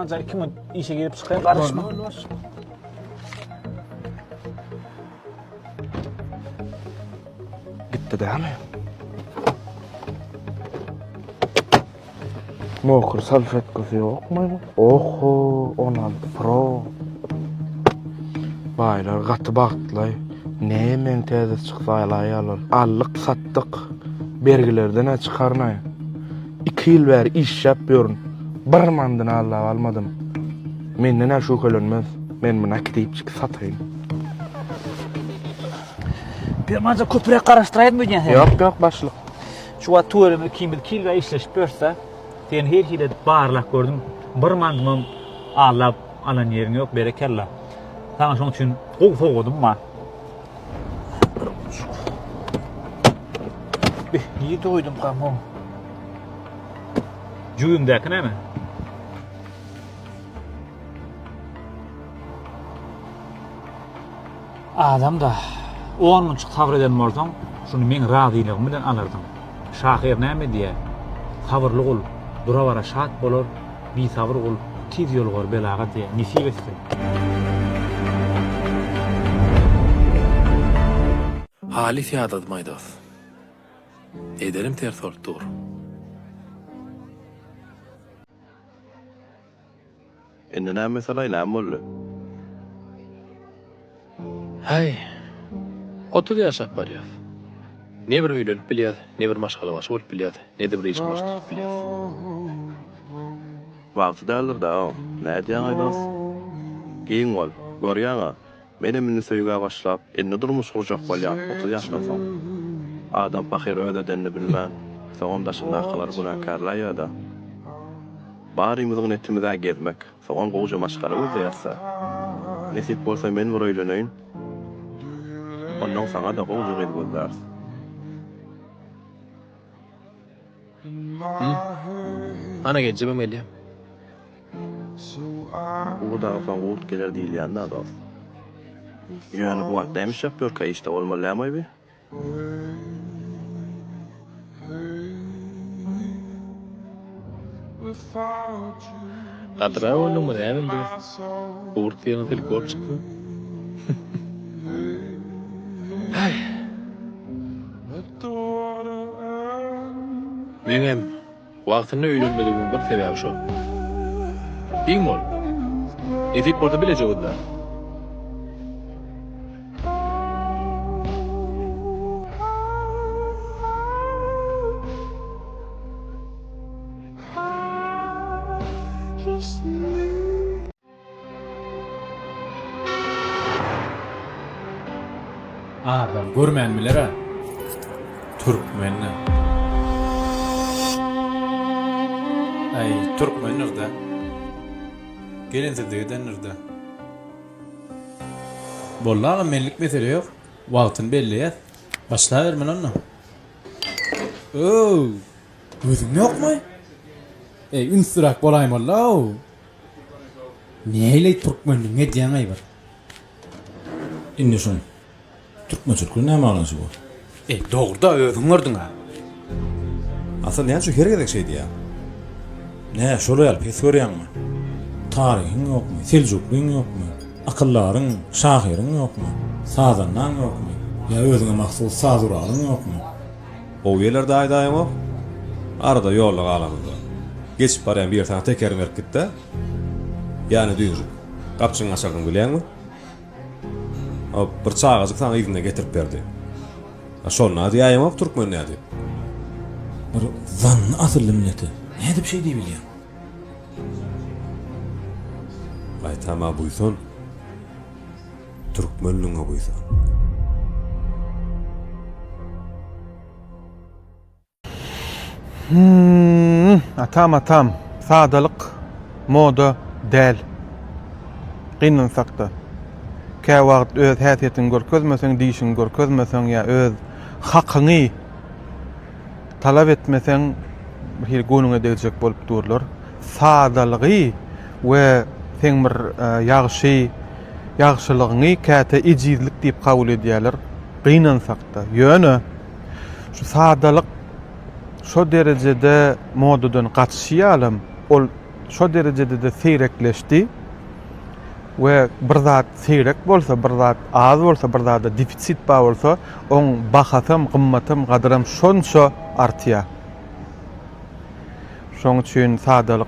Permanjan 2 minut işe girip çykaýyn garaşma. Gitdi dämi? Mokry salfetkasy ýokmy? Oho, 16 Pro. Baýlar gaty bagtly. Ne meň täze çyksa alaýarlar. Aldyk, satdyk. Bergilerden-ä çykarnaý. 2 ýyl bäri işläp ýörün. Bir mandyny allap almadym. Menden-ä şübhelenmez. Men muny äkidipjik sataýyn. Permanjan köpräk garaşdyraýdym öýdýän sen. Ýok, ýok, başlyk. Şu wagt tüweleme ikimiz kilga işleşip ýörse, seni her hili edip barlap gördüm. Bir mandymam aldap alan ýeriň ýok, berekella. Saňa şoň üçin gowy sowgadym bar. Bih, nirde goýdumkam ho? Jübimdäki näme? Adam-da, on günçük sabyr eden bolsaň, şuny meň razylygym bilen alardyň. Şahyr näme diýýär? Sabyrly gul dura-bara şat bolar, bisabyr gul tiz ýolugar belaga diýýär. Nesip etsin. Halys ýadadym-aý dos. Ederim ters bolup dur. Indi näme meseleý, näme boldy? Häý, 30 ýaşap barýas. Ne bir öýlenip bilýäs, ne bir maşgalabaşy bolup bilýäs, ne-de bir işiň başyny tutup bilýäs. Wagty däldir-dä o. Nädýäň-aý dos? Giň bol. Görýäň-ä, menem indi söýgä başlap, indi durmuş gurjak bolýan, 30 ýaşdan soň. Adam pahyr öz edenini bilmän, soňam daşyndakylary günäkärläýýä-dä. Barymyzyň netimiz-ä gezmek, soňam gowja maşgala gözleýäs-dä. Nesip bolsa men bir öýleneýin. Onnoň saňa-da gowja gyz gözläris. Hum. Ana geljegem gelýär. Gurt agsaň gurt geler diýilýän-dä dost. Ýöne bu wagt näme iş ýapýarka işde bolmaly dämi bi? Gatyrak öldüňmi näme dost? Gurt diýeniň tilki bolup çykdy. Häý. Meňem wagtynda öýlenmedigimiň bir sebäbi şo. Giň bol. Nesip bolsa bileje gözläris. Adam görmän biler-ä. Türkmen-dä. Äý, türkmendir-dä. Gelinsizlik edendir-dä. Boldy agam menlik mesele ýok. Wagtyny belleýäs. Başlabermeli onda. Öw! Gözüň ýokmy? Eý, ünsliräk bolaýmaly-ow. Nähili türkmenligiňi edýäň-aý bir. Indi şuň türkmençilik bilen näme baglanyşygy bar? Eý, dogry-da, özüň gördüň-ä. Asyl näme üçin her gezek şeýdýäň? Nä, şol ýaly pes görýäňmi? Taryhyň ýokmy, seljuklyň ýokmy, akyldaryň, şahyryň ýokmy, sazandaň ýokmy, ýa özüňe mahsus saz guralyň ýokmy? Gowy ýerlerde aýdaýaňok. Arada ýolda galamyzda. Geçip barýan biri saňa tekerini berip gitdä. Ýany düýnjük. Gapjygyňy açardyň bilýäňmi? Hop, bir çagajyk saňa yzyndan getirip berdi. A şonda diýäýeňok türkmen nä diýip. Bir zanny asylly millete nädip şeý diýibilýäň? Gaýtama buýsan. Türkmenligiňe buýsan. Hümm, atam atam, sadalyk moda däl. Gynansakda. Käwagt öz häsiýetiňi görkezmeseň, dişiňi görkezmeseň ýa öz hakyňy talap etmeseň bir hili göwnüňe degjek bolup durlar. Sadalygy we seň bir ýagşy ýagşylygyňy käte ejizlik diýip kabul edýärler. Gynansakda. Ýöne Şu sadalyk şo derejede modadan gaçyşy ýalam ol. şo derejede-de seýrekleşdi we bir zat seýrek bolsa, bir zat az bolsa, bir zada defisit bar bolsa, oň bahasam, gymmatam, gadyram şonça artýar. Şoň üçin sadalyk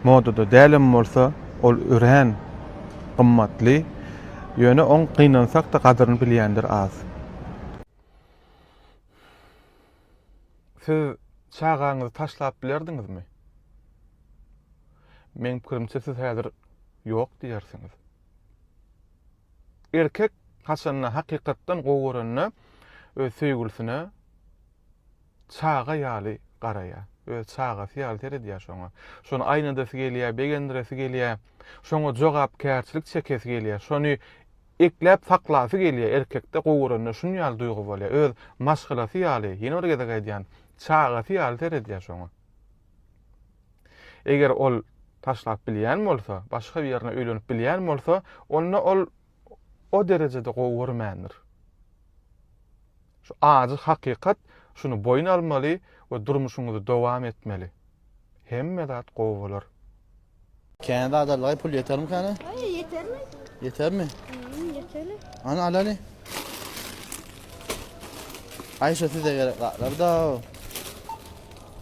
modada dälem bolsa, ol örän gymmatly. Ýöne oň gynansak-da gadyryny bilýänler az. Siz çagaňyzy taşlap bilerdiňizmi? Meň pikirimçe siz häzir ýok diýersiňiz. Erkek haçanda hakykatdan gowy görende öz söýgülisine çaga ýaly garaýar. Öz çagasy ýaly seredýär şoňa. Şony aýnadasy gelýär, begendiresi gelýär. Şoňa jogapkärçilik çekesi gelýär. Şony ekläp saklasy gelýär. Erkekde gowy görende şuny ýaly duýgy bolýar. Öz maşgalasy ýaly, ýene bir gezek aýdýan, çagasy ýaly seredýär şoňa. Eger ol taşlap bilýän bolsa, başga birine öýlenip bilýän bolsa, onda ol o derejede gowy görmändir. Şu ajy hakykat, şuny boýun almaly we durmuşyňyzy dowam etmeli. Hemme zat gowy bolar. Kän zat aldaý pul ýetermi kän? Aý ýetermi? Ýetermi? Hmm, ýeterli. Ana alaly. Aý şu size gerek zatlar da.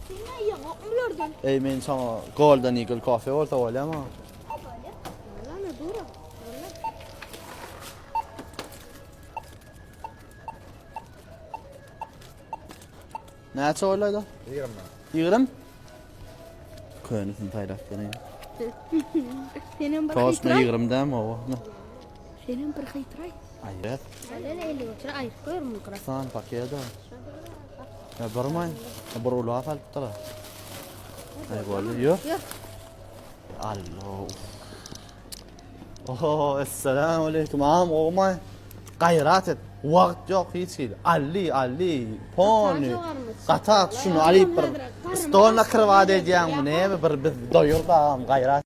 Sen ne ýeňok bulardan? Eý men saňa Golden Eagle kofe bolsa bolýamy? Bolýar. Bolýar, dura. Näçe boldy? 20. 20? Könesini saýlap bereýin. Senem bir Toşna hytraý. 20 dämi o? Senem bir hytraý. Aýrat. Ýene 50 götür aýryp goýaryn muňkyra. San paketi. Ya barmaý. Bir uly alypdyr. Aý boldy. Ýok. Ýok. Allo. Oho, essalamu aleýkum, agam gowumaý? Gaýrat et, wagt ýok hiç hili. Alli, alli, pony. Gatat şuny alyp bir stol nakryvat edýäňmi näme bir biz doýur agam gaýrat.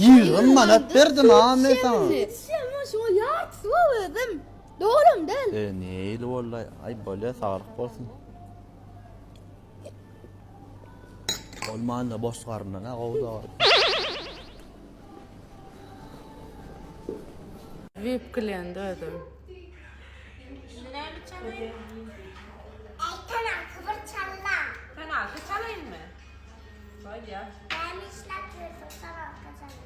Ýygrym manat berdim a men saňa. Ýetişýän şoňa ýartysy bor özüm. Dogrum däl. E, nähili boldy? Aý bolýa, saglyk bolsun. Bolmanda boş garyndan ha gowy da. Vip klient özüm. Ay tanaltı bir çalla. Tanaltı çalaýynmy? Bolýa. Näme işläp ýörsüň tanaltı çalla.